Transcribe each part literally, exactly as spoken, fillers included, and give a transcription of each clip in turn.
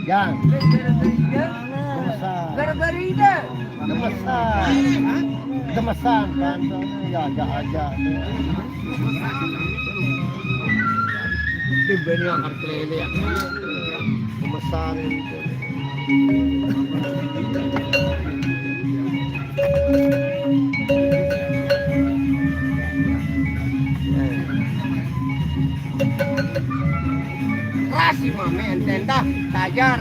Yang. Gemesan. Gara-gara ide. Gemesan. Gemesan kan. Ya, aja-aja. Dia bani akar kelele ya. Gemesan. Rasi mame enten dah, tajar.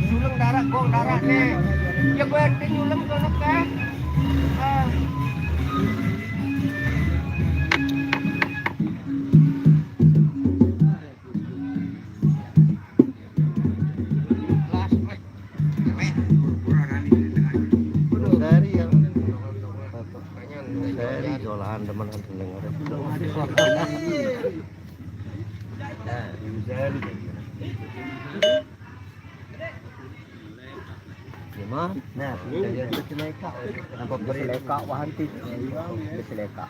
Nyuleng dara, gong dara nih. Ya gue ente nyuleng sono ke. Ah. Sehari yang sehari jolahan teman denger. Nah, sehari. Gimana? Nah, kita lihat ke Seleka. Nampak ke Seleka, wah, nanti. Ke Seleka.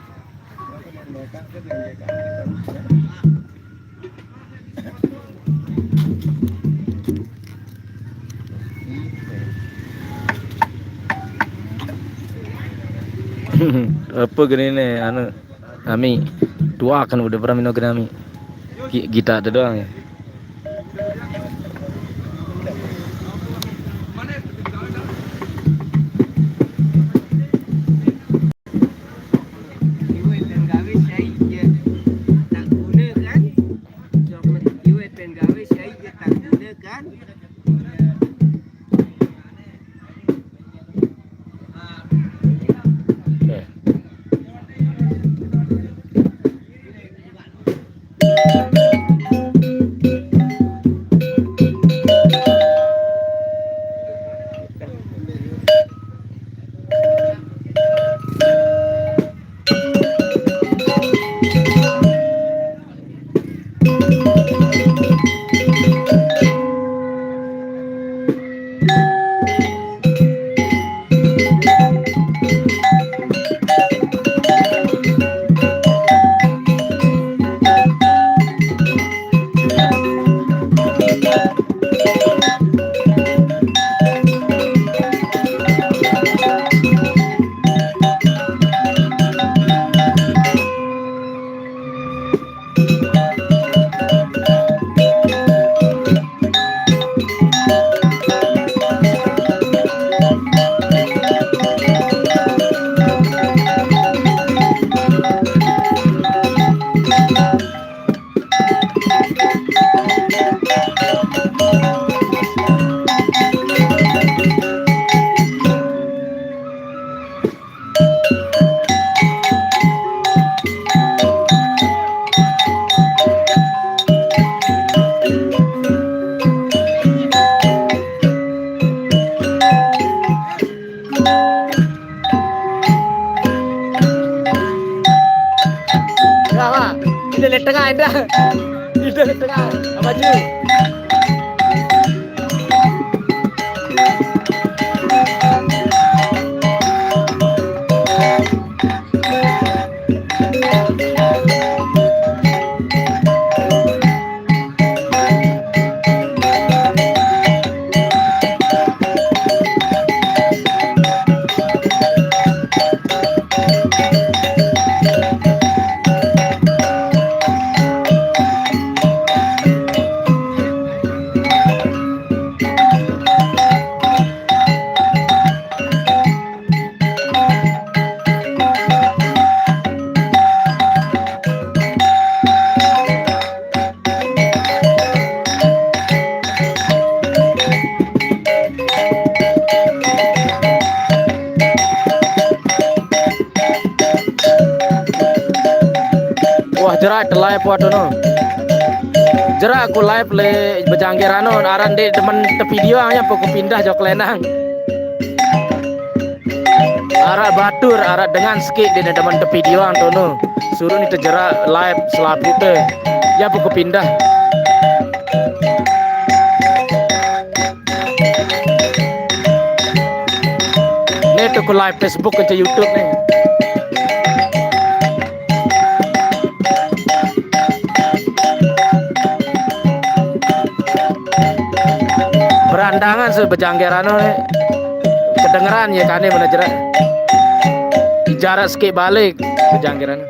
Apa gini nih, anu, Nami, dua kan udah pernah minum ke Nami. Ki- Kita ada doang ya. Iwe penggawe sai je tak guna kan? Sok iwe penggawe sai je tak guna kan? Dah, Mak. Kita lihat tengah, dah. Kita lihat tengah. Maju. Wah, jerat, telai puat no. Tera aku live le bejangger anu, aran de demen tepidio ang ya pokok pindah jok lenang. Arak batur, arak dengan sikit de demen tepidio ang tono. Suruh ni tejerak live selapu te. Ya pokok pindah. Ni tu ku live Facebook ke YouTube ni. Berandangan se bejangger anu ni. Kedengeran ya kane mana jerak. Jarak sikit balik bejangger anu.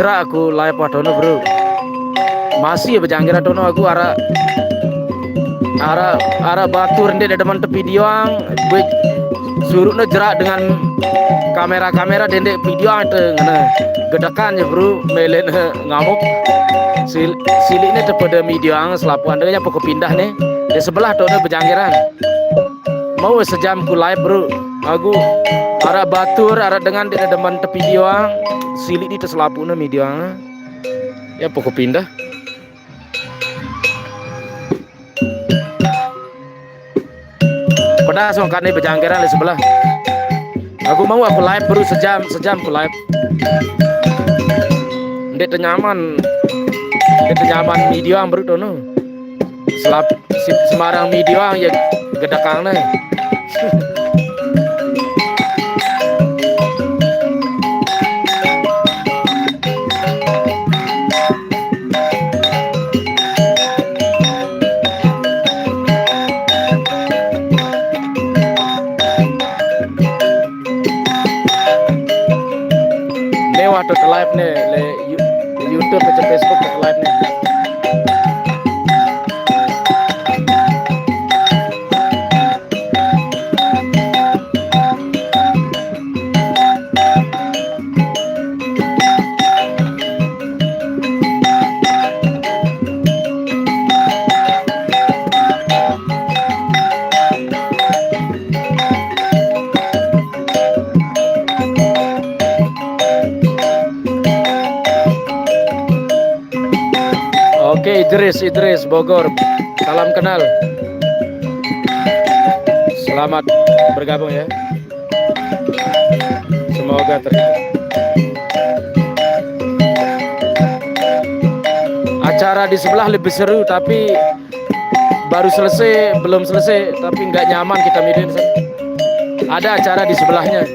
Jerak aku live wah tono, bro. Masih bejanggeran tono aku arah arah arah batur ndek demen tepidiang, suruh ne jerak dengan kamera-kamera dendek pidiang te ngene gedekan ya, bro, melen ngamuk. Sil silik ne te pada midiang selapuan de ya pokok pindah ne. Di sebelah tono bejanggeran. Mau sejam ku live, bro. Aku arah batur, arah dengan dek demen tepidiang, silik di teselapune midiang. Ya pokok pindah. Pedas wong kane bejanggeran di sebelah. Aku mau aku live, bro, sejam, sejam ku live. Ndek tenyaman, ndek tenyaman midiang, bro, tono. Selap si Semarang midiang ya gedekang ne. Mewah tuh live nih, le You- YouTube aja Facebook tuh live nih. Oke, Idris, Idris, Bogor. Salam kenal. Selamat bergabung ya. Semoga terhibur. Acara di sebelah lebih seru, tapi baru selesai, belum selesai, tapi nggak nyaman kita midiin. Ada acara di sebelahnya.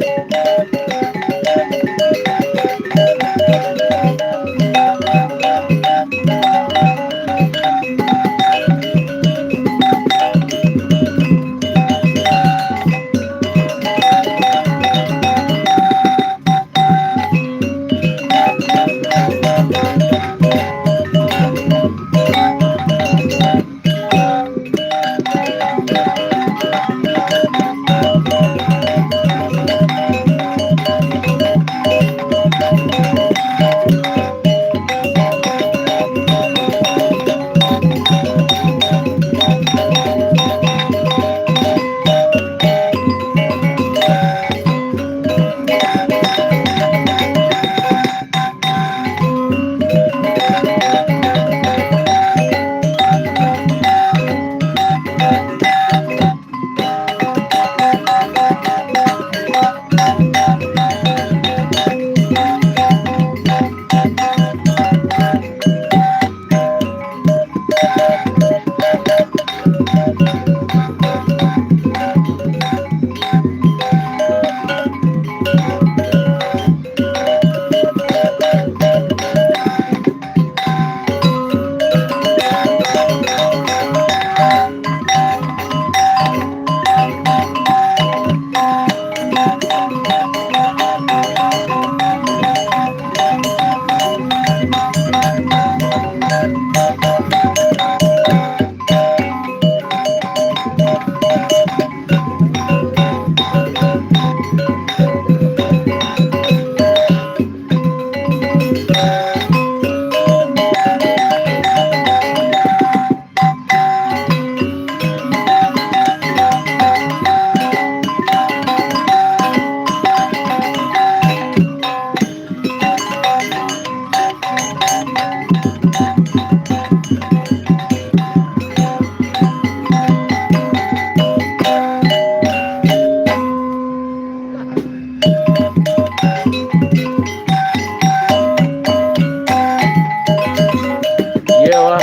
Iya wah,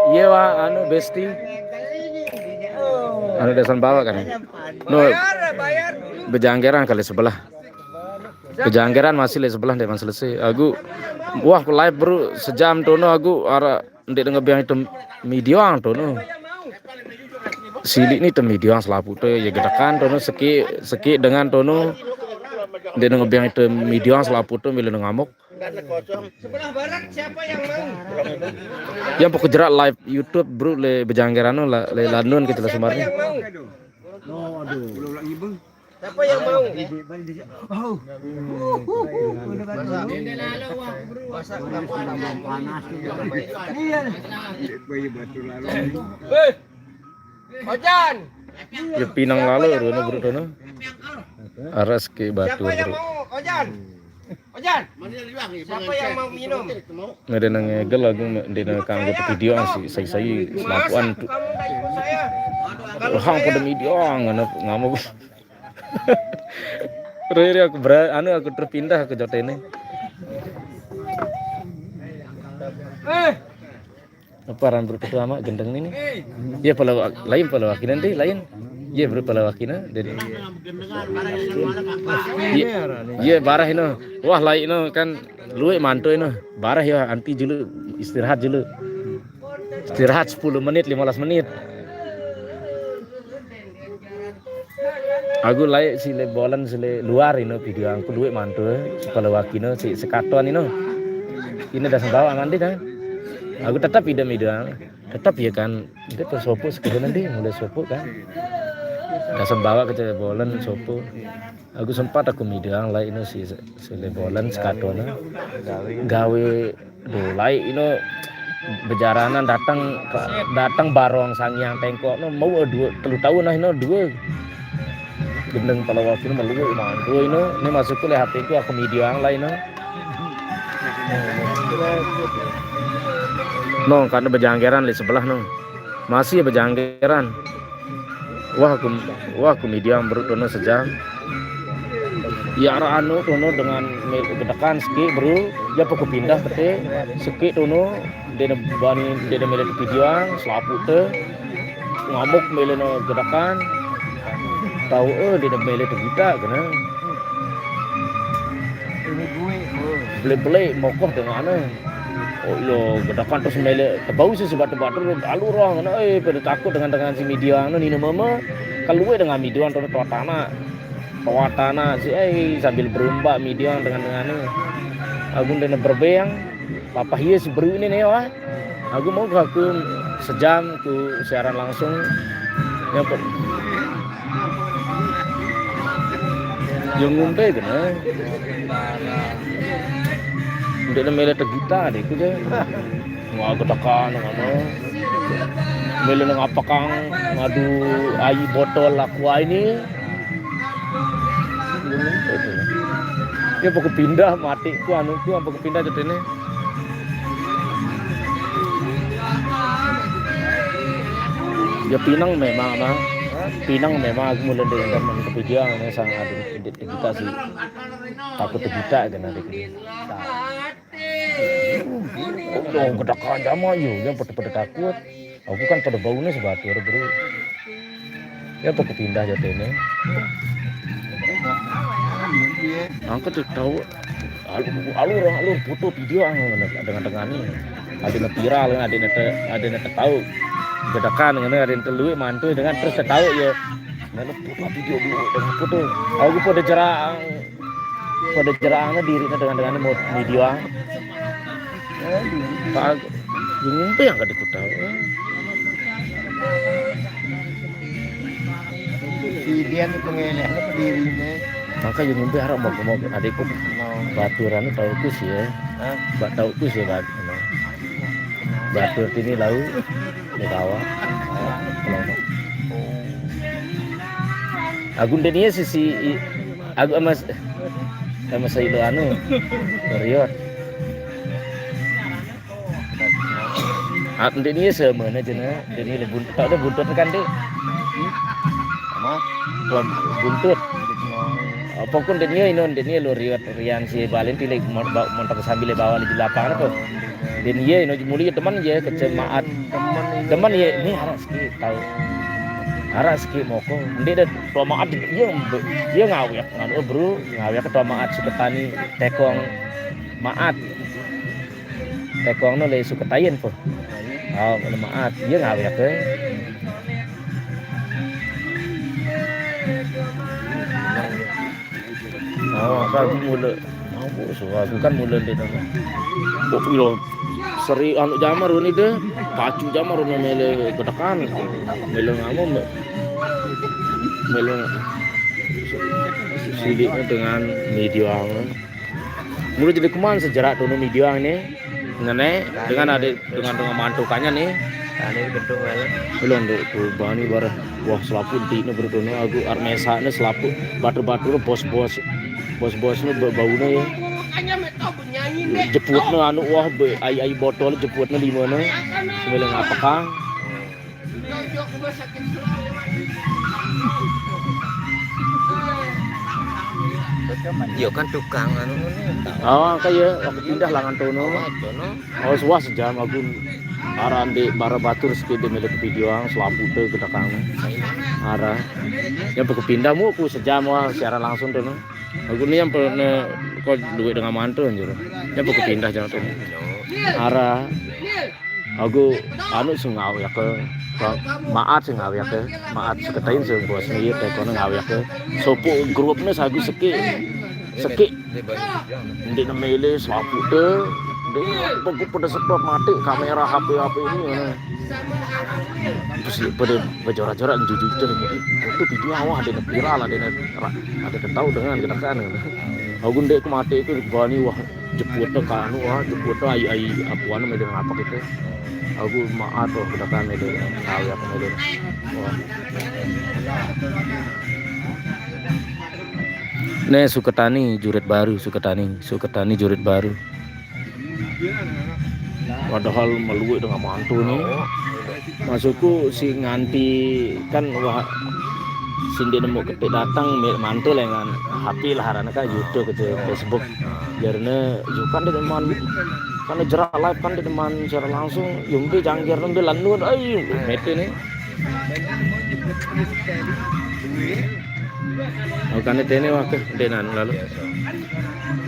iya wah, anu, besti. Anu, desan bawa kan? No, bejanggeran kali sebelah. Bejanggeran masih le sebelah deh, masih selesai. Aku, wah, aku live, bro, sejam tono aku arah ndek dengar biang itu midiang tono. Silik ni temidiang selapu tu ya gedekan tono seki seki dengan tono. Ndek dengar biang itu midiang selapu tu bila ngamuk. Karena kosong. Sebelah barat siapa yang mau? Yang pokok jerak live YouTube, Bro, le bejangger anu la, le lanun kita la Sumarni. Siapa yang mau? Siapa yang mau? Masak, masak, masak. Iya. Eh, Ojan. Ya pinang lalu, Bro, Bro, Bro. Aras ke batu, Siapa yang Bro. Mau? Ojan. Ojan. Siapa yang mau minum? Nggak ada nang ngegel lagu, nggak ada nang kanggo video ah, si sai-sai selapuan tuh. Kamu nggak ikut saya. Kalau Rohang saya pada video ah, nggak nggak mau. Riri aku ber anu aku terpindah ke jotene. Eh, Apa ran berpetu ama gendeng ini? Iya pala lain pala wakina deh lain. Iya bro pala wakina deh. Iya, iya barah ino. Wah lain ino kan luwe mantu ino. Barah ya anti julu istirahat julu. Istirahat sepuluh menit, lima belas menit. Aku laik sile bolan sile luar ino video aku luwe mantu, eh, sepala wakino si sekaton ino. Ini dah sembawa mandi dah. Aku tetap idem idem. Tetap ya kan. Itu pas sopo sekian nanti mulai sopo kan. Dah sembawa ke bolan sopo. Aku sempat aku midang laik ino si sile bolan sekaton. Gawe Duh, laik ino bejaranan datang datang barong sangiang tengkok no mau dua telu tahun lah ino dua gendeng pala waktu ino malu mantu ino ini masuk ke H P ku aku midang lah ino. No karena bejanggeran di sebelah no masih bejanggeran. Wah aku wah aku midang baru tono sejam. Ya arah anu tono dengan gedekan seki bro. Ya pokok pindah kete seki tono dia bani dia mele videoan selapu te ngamuk mele no gedekan. Tahu eh dia mele kita kena. Beli-beli mokoh dengan eh. Oh iya, gedakan terus mele tebau sih sebatu-batu lalu roh ngene eh pada takut dengan dengan si Midian ni nama mama keluar dengan Midian terus tua tanah tua tanah si eh sambil berumbak Midian dengan dengan ni aku dan berbeang papa hias beru ni ni wah aku mau aku sejam tu siaran langsung yang Yang ngumpe kena. Ndek mele tegita deh ku je. Wah gedakan ngono. Mele nang apa kang ngadu ai botol aku ai ni. Ya pokok pindah mati ku anu ku apa pindah jatene. Ya pinang memang nah. Pinang memang aku mulai dari zaman kepidiang ini sangat ada kita sih takut kita kan ada kita. Oh, gedakan sama yo yang pada-pada takut. Aku kan pada baunya sebatur bro. Ya apa kepindah jatuh ini. Angkat tuh tahu. Alur, alur, alur foto video ah, dengan dengan ini. Ada yang viral, ada yang ada yang tahu. Gedakan dengan ada yang terluik mantu dengan terus tahu ya. Mana foto video dulu dengan foto. Aku pada jerang, pada jerangnya dirinya dengan dengan mau video ah. Pak, bingung tuh yang kada tahu. Si dia ni pengeleh ni pediri ni. Maka yang mimpi harap mau mau adikku. Baturan tahu ku sih ya. Hah? Bak tahu ku sih bak. Batur tini lau di bawah. Aku dan dia sisi aku sama sama Sailo anu. Riot. Ah, ndek ni semana je nah. Ndek ni buntut, tak ada buntut kan dek. Ama? Buntut. Apa pun ndek ni ino ndek ni lo riwat rian si balin tilik montok sambil bawa di lapangan apa. Ndek ni ino muli teman je kecemaat. Teman ye ni harap sikit tahu. Harap sikit moko. Ndek dah tua maat ye ye ngawek nganu bro ngawek tua maat suka tani tekong maat. Tekong no le suka tayen po. Oh, maat. Iya ngawek ke. Oh, kalau mula. Aku suka, aku kan mulai di sana. Kok pilo seri anu jamar ini deh, pacu jamar ini mele gedekan, mele ngamu, me- mele siliknya dengan media. Mulu jadi kuman sejarah tuh media ini, ngene dengan ada dengan dengan mantukannya nih. Ane gedung ae. Belum dek tuh bani bareh. Wah, selapu di ne berdono aku armesa ne selapu batur-batur bos-bos. Bos-bos ne bau ne ya. Jeput ne anu wah be ai ai botol jeput ne di mana? Sembilan apa kang? Yo kan tukang anu ngene. Oh, kayak waktu pindah langan tono. Oh, suah sejam aku arah di bara batur sekit di milik videoang selapu te gedakang arah yang aku pindah mu aku sejam wah siaran langsung tuh. Aku ni yang pernah kau duit dengan mantu anjir. Yang aku pindah jangan tuh. Arah aku anu sing ngawi aku maat sing ngawi aku maat seketain sing bos ni ya tekono ngawi aku sopo grupnya sagu seki seki. Ndeq ne mele selapuq te, ndeq, pokok pade sedot mate kamera H P-H P ini, ngono. Terus pade bejorak-jorak jujur te, itu video awah ade ne viral, ade ne ra-, ade ne tau dengan gerakan, ngono. Aku ndeq ku mate itu bani wah jeput te kanu wah jeput te ai, ai apuan mele ngapa gitu. Aku maaf tuh gerakan mele kali apa mele. Wah. Nih Suketani jurit baru, Suketani, Suketani jurit baru. Padahal meluik dengan mantu nih. Maksudku si nganti kan wah sindi nemu ketik datang milik mantu dengan H P lah harana kan YouTube gitu, Facebook. Jarne yo kan di teman kan jerak live kan di teman secara langsung yumbi jangkir nembe lanun ai mete nih. Makane dene wakeh denan lalu.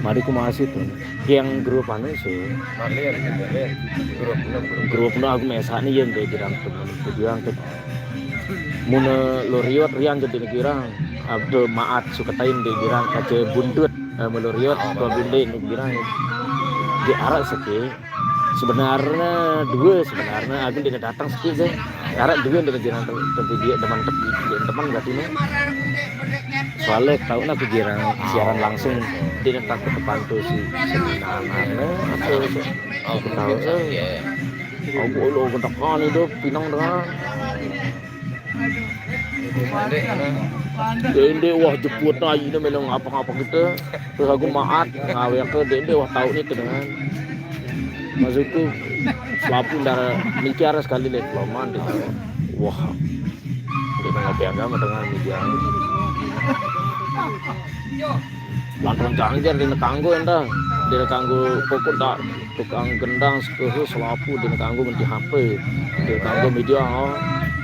Mari ku masih tuh. Yang grup anu sih. Marlin, Marlin. Grup, grup. Grup no aku mesakne yen de girang temen. Girang ke mune lo riot rian jadi girang. Abdo maat suketain de girang kace buntut. Eh, melo riot to bunde nu girang. Di arak seke. Sebenarnya dua sebenarnya aku dia datang seke sih. Arak dua dia girang te-, tepi dia demen tepi, dia demen gak ini. Soalnya tau nak girang siaran langsung dia datang ke depan tuh si seminar apa tuh. Oh, tahu, eh. Aku lo gentekan itu pinang dengan. Dende wah jeput na ine mele ngapa-ngapa gitu. Terus aku maat ngawe ke dende wah tau nih dengan. Maksudku selapu ndara mingkiara sekali lihat loman deh. Wah. Dia nggak pegang sama dengan meja. Lantaran cangkir dene kanggo enda. Dene kanggo pokok dak tukang gendang sekehe selapu dene kanggo menti H P. Dene kanggo media, oh.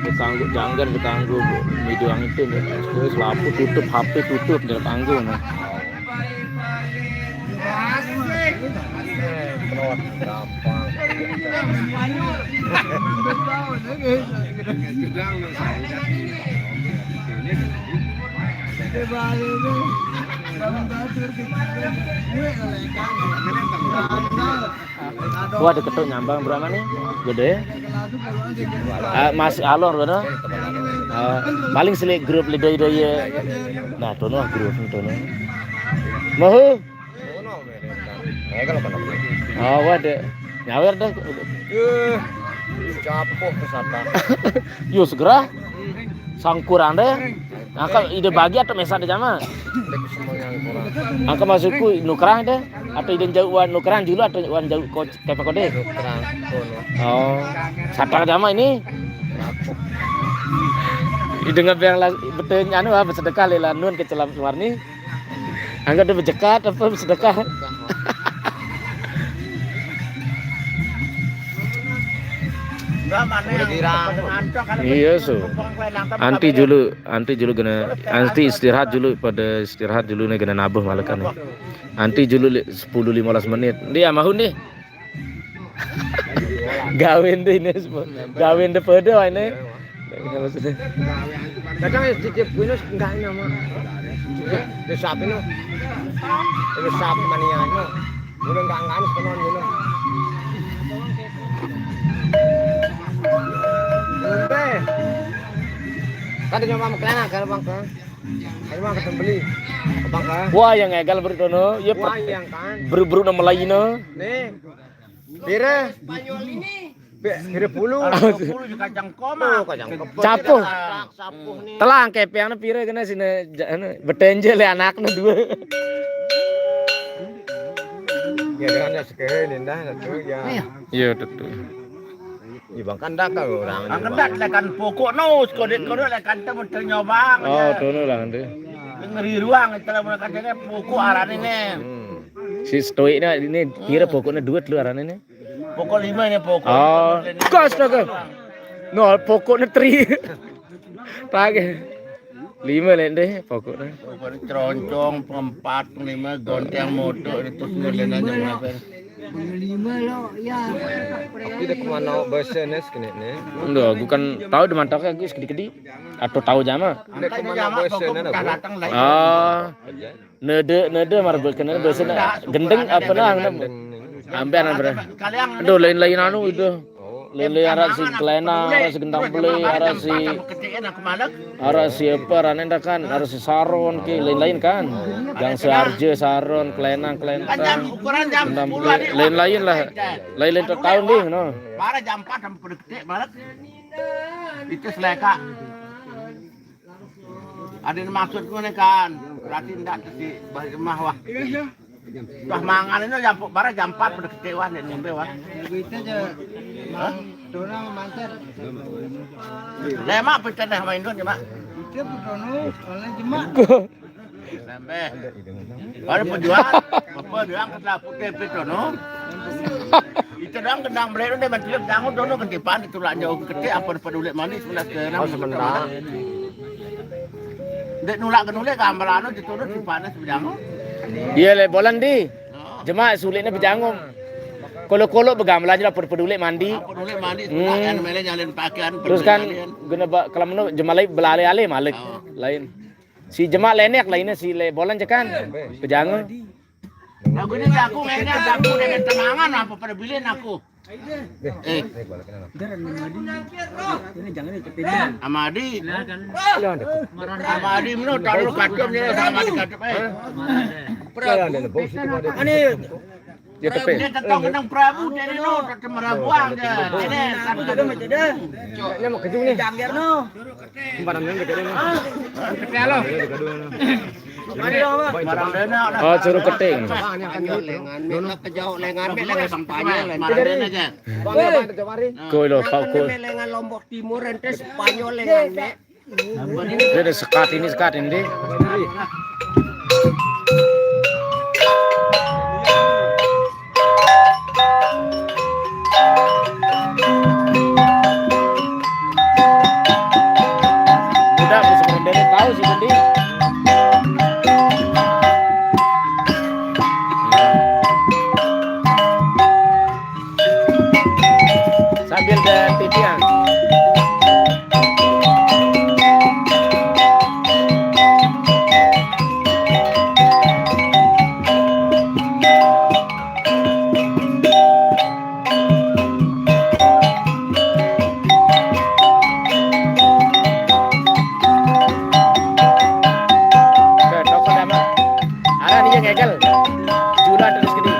Dene kanggo jangkir, dene kanggo media itu dene sekehe selapu tutup H P tutup dene kanggo nah. Gampang. Wah, diketuk nyambang berapa nih? Gede. Ah, masih alor gitu. Ah, paling selik grup lido-ido ya. Nah, tono grup tono. Mau? Oh, waduh. Nyawer deh. Eh, capoh ke sana. Yo segera. Sangkuran deh. Angka ide bagi atau mesak deh jama. Angka maksudku nukerang deh. Atau ide jauh wan nukerang julu atau wan jauh ko-, kepe kode. Nukerang kono. Oh. Satar jama ini. Ide ngebeng las-, betul anu apa sedekah lela nun ke celam warni. Angga de bejekat apa sedekah? Iya, so. Anti julu, anti julu gena, anti istirahat julu pada istirahat julu nih gena nabuh malakan nih. Anti julu li-, sepuluh lima belas menit. Dia mahun nih. Gawen deh ini semua. Gawen deh pada ini. Maksudnya. Kadang ya titip kuwi wis enggak nama. Wis sapi no. Wis sapi mania no. Udah enggak enggak wis kono ngono. Sampai. Kan nyoba maklana kan Bang kan. Ayo Bang ketemu beli. Bang kan. Wah, yang egal berit kono. Ya Wah, yang kan. Beru-beru nama lainnya. Nih. Pira? Spanyol ini. Pira puluh? Kalau puluh di kacang koma. Oh, kacang koma. Capuh. Sapuh nih. Telang kepengna pira kena sini ja- anu, betenjel ya anaknya dua. Ya dengan ya sekali indah satu ya. Iya, betul. Iya, Bang, kan dak kalau orang. Ang kendak lekan pokok no, sekodet kono lekan temu ternyobang. Oh, dono lah nanti. Ngeri ruang itu lah mereka jadi pokok arane ne. Hmm. Si stoiknya ini kira pokoknya dua lu arane ne. Pokok lima ini pokok. Oh, kos dah ke. No, pokoknya tri. Tage. Lima lek deh pokoknya. Pokoknya ceroncong, empat, lima, gonteng, motor itu semua dan aja berapa. Lima lo, ya. Tapi dia kemana bahasa nes kena ne? Enggak, aku kan tahu di mantoknya aku sedikit-sedikit. Atau tahu jama. Dia kemana bahasa ne? Datang lagi. Ah. Nede, nede marbeken nede biasanya gendeng apa nah, anu? Ambean, ambean. Aduh, lain-lain anu itu. Lain-lain arah si kelena, arah si gendang beli, arah si, arah si apa, arah nenda kan, arah si saron ke, lain-lain kan. Yang si arje saron, kelena, kelentang, gendang beli, lain-lain lah. Lain-lain tak tahu deh, no. Bara jam empat sampai detik malam. Itu seleka. Ada yang maksud gue nih kan, berarti ndak si balik rumah wah. Wah mangan ini jam bara jam empat pada kecewa nih ngombe wah. Itu aja. Hah? Dona mancer. Lemak pecah deh main dulu mak. Itu pedono, kalau jemak. Nambah. Ada penjual, apa doang ketelah putih pecah no. Itu doang kendang beli deh bantu jangan dono kentipan itu lah jauh kecil apa peduli manis sebelah ke enam sebentar. Dek nulak ke nulak gambaran itu turun di panas bejang. Iya le bolan di. Jemak sulitnya bejangum. Kalau-kalau begamelan aja lah peduli mandi. Apa dulu mandi Hmm. Yang mele nyalin pakaian. Terus kan pergi nyalin. Guna ba- kalau menurut jemalai belale-ale malik Oh. Lain. Si jemak lenek lainnya si le bolan cekan. Bejangum. Aku ini aku ngene aku dengan temangan apa pada bilin aku. Eh. Amadi. Amadi meno taruh kacem ya sama di kacem eh. Ane. Dia tepe. Dia tetong kenang Prabu dia ni no, tetong merabuang dia. Ini aku jaga macam dia. Ini mau kejung ni. Jangger no. Sembarang ni dekat dia ni. Kepala. Mari dong, Bang. Sembarang dia nak. Oh, curug keting. Spanyol lengan, mek lah kejauh lengan, mek lengan Spanyol lengan. Sembarang dia nak je. Bang, apa ada jawari? Koi lo, Pak Koi. Mek lengan Lombok Timur, ente Spanyol lengan, mek. Dia ada sekat ini, sekat ini. Udah, aku sebelum dia tahu sih tadi. Sambil dan titian. Ke toko sama. Arah ni yang egal. Jura terus gini.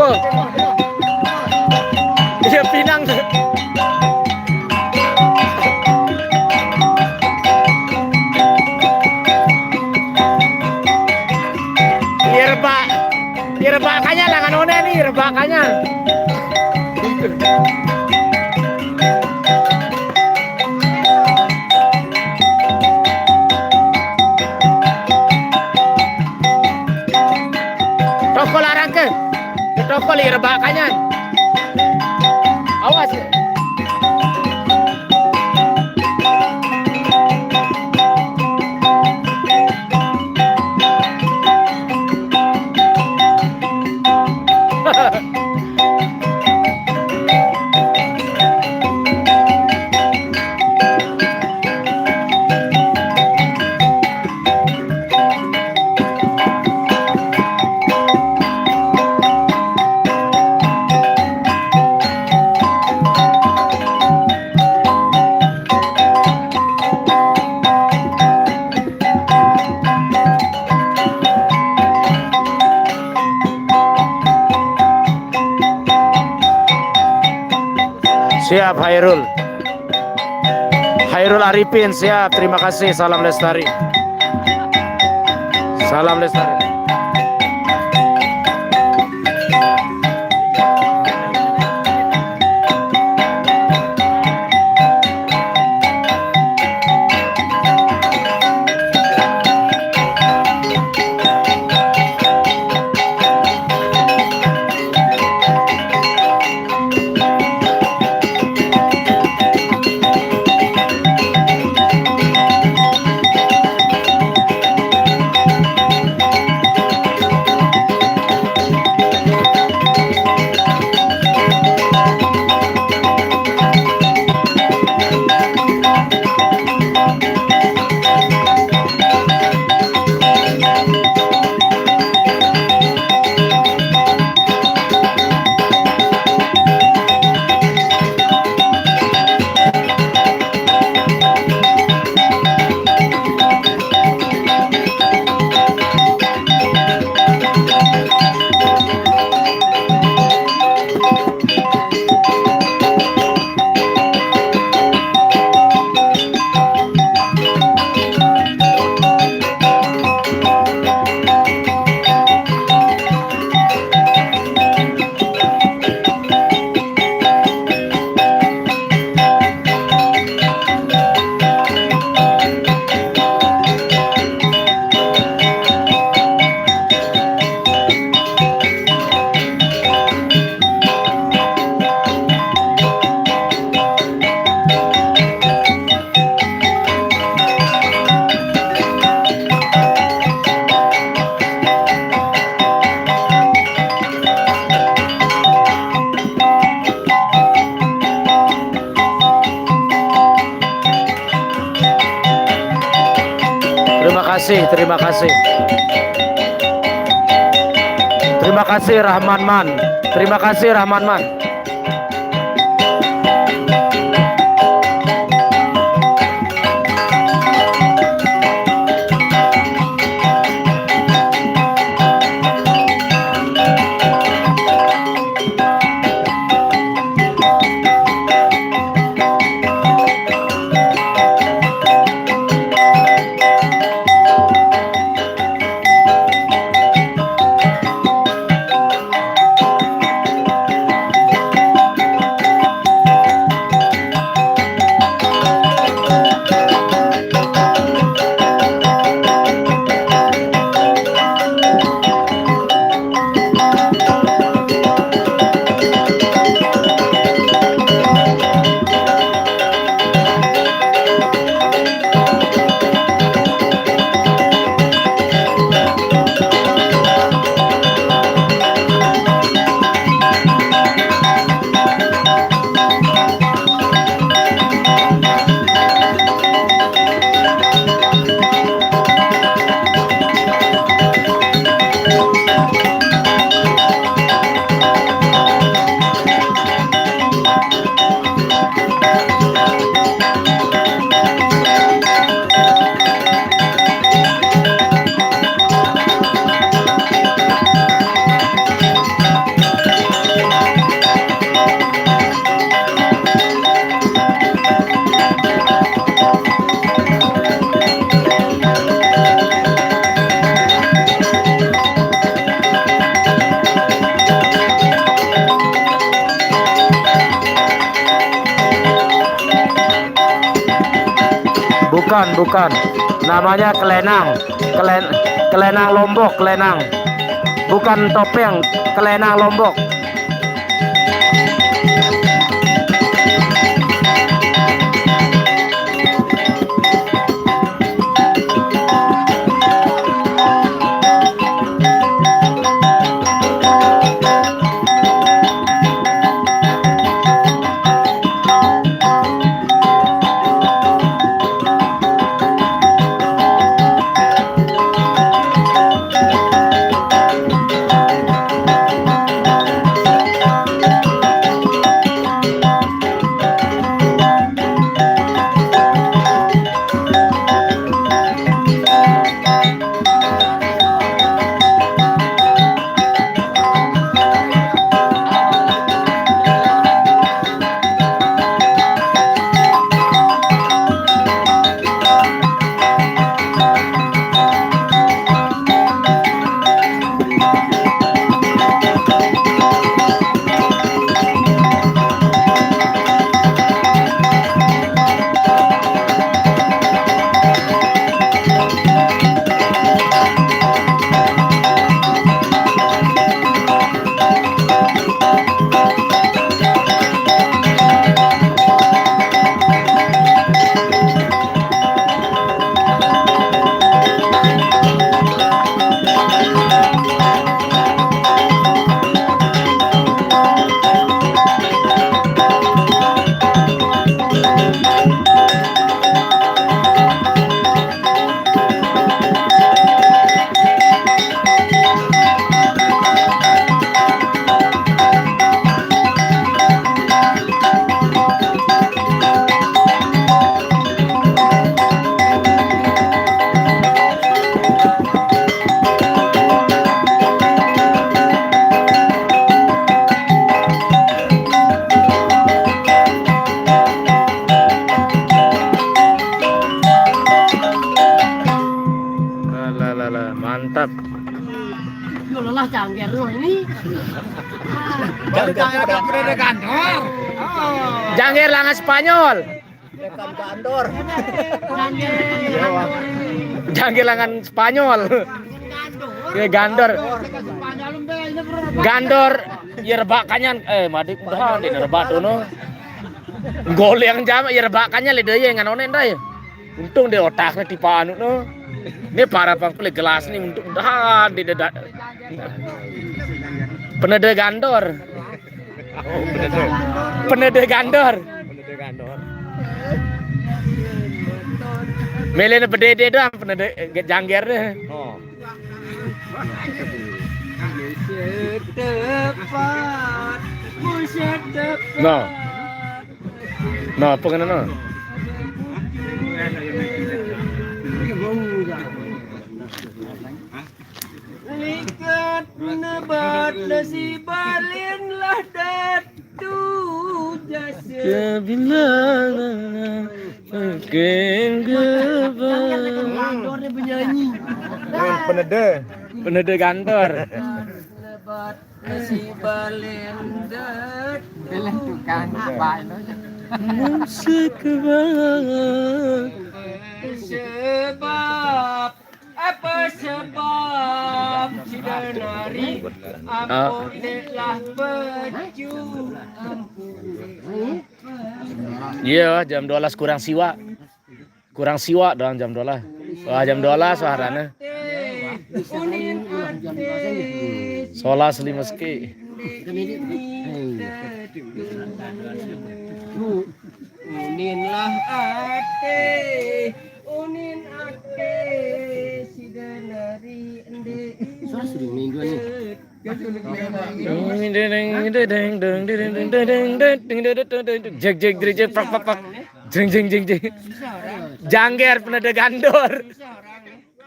Ko. Iya pinang. Iya rebak. Iya rebak kanya lah kan one nih rebak kanya. Toko larang ke. Ke toko li rebak kanyan. Awas ya. Siap, Hairul. Hairul Arifin, siap. Terima kasih. Salam lestari. Salam lestari. Terima kasih, terima kasih. Terima kasih, Rahman Man. Terima kasih, Rahman Man. Bukan, bukan. Namanya kelenang. Kelen-, kelenang Lombok, kelenang. Bukan topeng, kelenang Lombok. Lah, lah, lah, lah, mantap. Yo lelah cangger loh ini. Baru cangger kan udah ada gandor. Jangger langan Spanyol. Bukan gandor. Jangger langan Spanyol. Ya gandor. Gandor. Ya rebakannya, eh, madik udah di rebak tuh no. Goleng jam ya rebakannya le deh ya ngan onen dah ya. Untung di otaknya tipe anu no. Ini para pangkule gelas nih untuk udah di dada. Penede gandor. Oh, penede. Penede gandor. Penede gandor. Melene bedede doang penede, eh, jangger deh. Oh. Nah. Nah, apa kena nah? Likat nebat nasi balin lah datu jasa. Kebilangan makin gebang. Gandor dia penyanyi. Penede. Penede gandor. Nebat nasi balin datu. Belum tukang, Pak, itu. Musik kebang. Sebab apa sebab si denari ampun lah peju. Iya, jam dua belas kurang siwa. Kurang siwa doang jam dua belas. Wah, jam dua belas wah rana. Unin ate Solas lima seki. Unin lah ate, unin ate, si denari ende. Suara sering main dua nih. Jeng jeng jeng jeng, prak prak prak. Jeng jeng jeng jeng. Jangger penada gandor.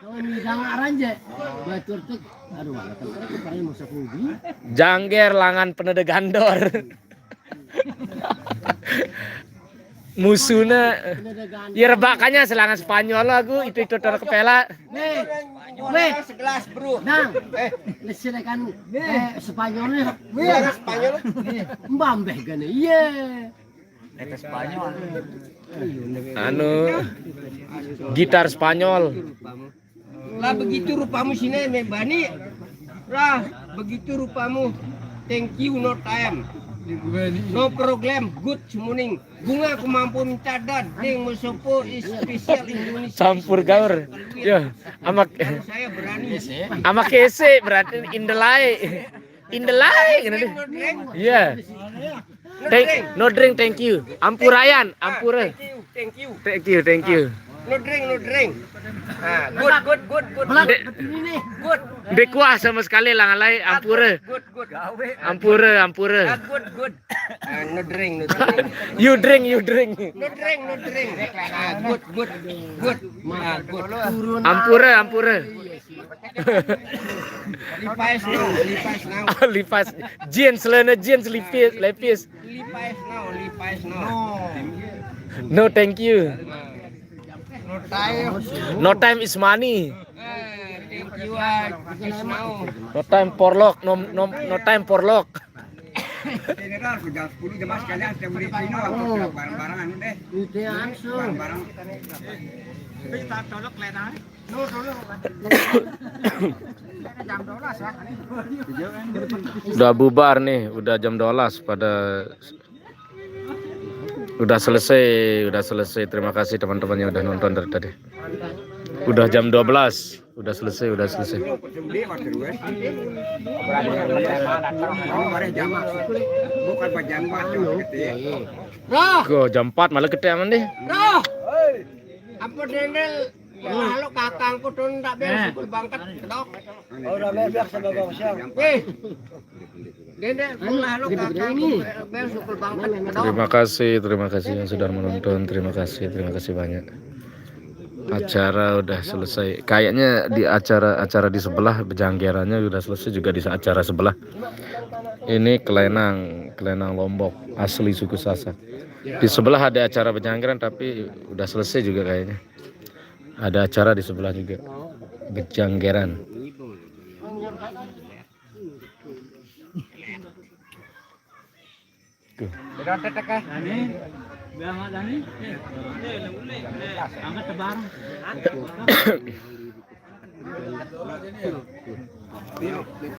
Kalau ini jangan aranje. Batur tuh. Aduh, malah kemarin masa rugi. Jangger langan penada gandor. Musuhnya ya rebakannya selangan Spanyol lagu itu itu terkepela. Nih, weh, segelas bro. Nah, eh, silakan eh Spanyolnya. Iya, Spanyol. Mbambeh gane. Iya. Eta Spanyol. Anu gitar Spanyol. Lah begitu rupamu sini me bani. Lah, begitu rupamu. Thank you, no time. No problem, good morning. Bunga aku mampu minta dad, ding musopo is special Indonesia. Campur gaur. Ya, amak Kalau saya berani. amak kese berarti indelai. Indelai gitu deh. No drink, Iya. Thank, no drink, thank you. Ampurayan, ampura. Thank you, thank you. Thank you, thank you. No drink, no drink. Ah, good, good, good, good. Dek, Good. dek kuah sama sekali langalai ampura. Good, good. Ampura, ampura. Ah, good, good. Ah, no drink, no drink. You drink, you drink. No drink, no drink. Ah, good, good, good. Ah, good. Ampura, ampura. Levi's now, Levi's now. Levi's, jeans, celana jeans, Levi's, Levi's. Levi's now, Levi's now. No, thank you. No time. No time is money. Ah, thank you, ah, Levi's now. No time for lock, no no no time for lock. General, jam sepuluh jam sekalian saya beli Cino, aku bareng-bareng anu deh. Itu langsung. Bareng-bareng. Udah bubar nih, udah jam dua belas pada udah selesai, udah selesai. Terima kasih teman-teman yang udah nonton dari tadi. Udah jam dua belas, udah selesai, udah selesai. Bukan pajangan, gitu ya. Roh, Go jam empat malah gede aman deh. roh. Apa dendel? Lalu kakangku tuh ndak biar sukul bangkat kedok. Udah biasa bagus ya. Eh, dendel pun lalu kakangku biar sukul bangkat kedok. Terima kasih, terima kasih yang sudah menonton. Terima kasih, terima kasih banyak. Acara udah selesai. Kayaknya di acara-acara di sebelah bejanggerannya udah selesai juga di acara sebelah. Ini kelenang, kelenang Lombok asli suku Sasak. Di sebelah ada acara bejanggeran tapi udah selesai juga kayaknya. Ada acara di sebelah juga. Bejanggeran. Tuh. Udah tetek eh. Dani, bilang Dani. Angkat tebar.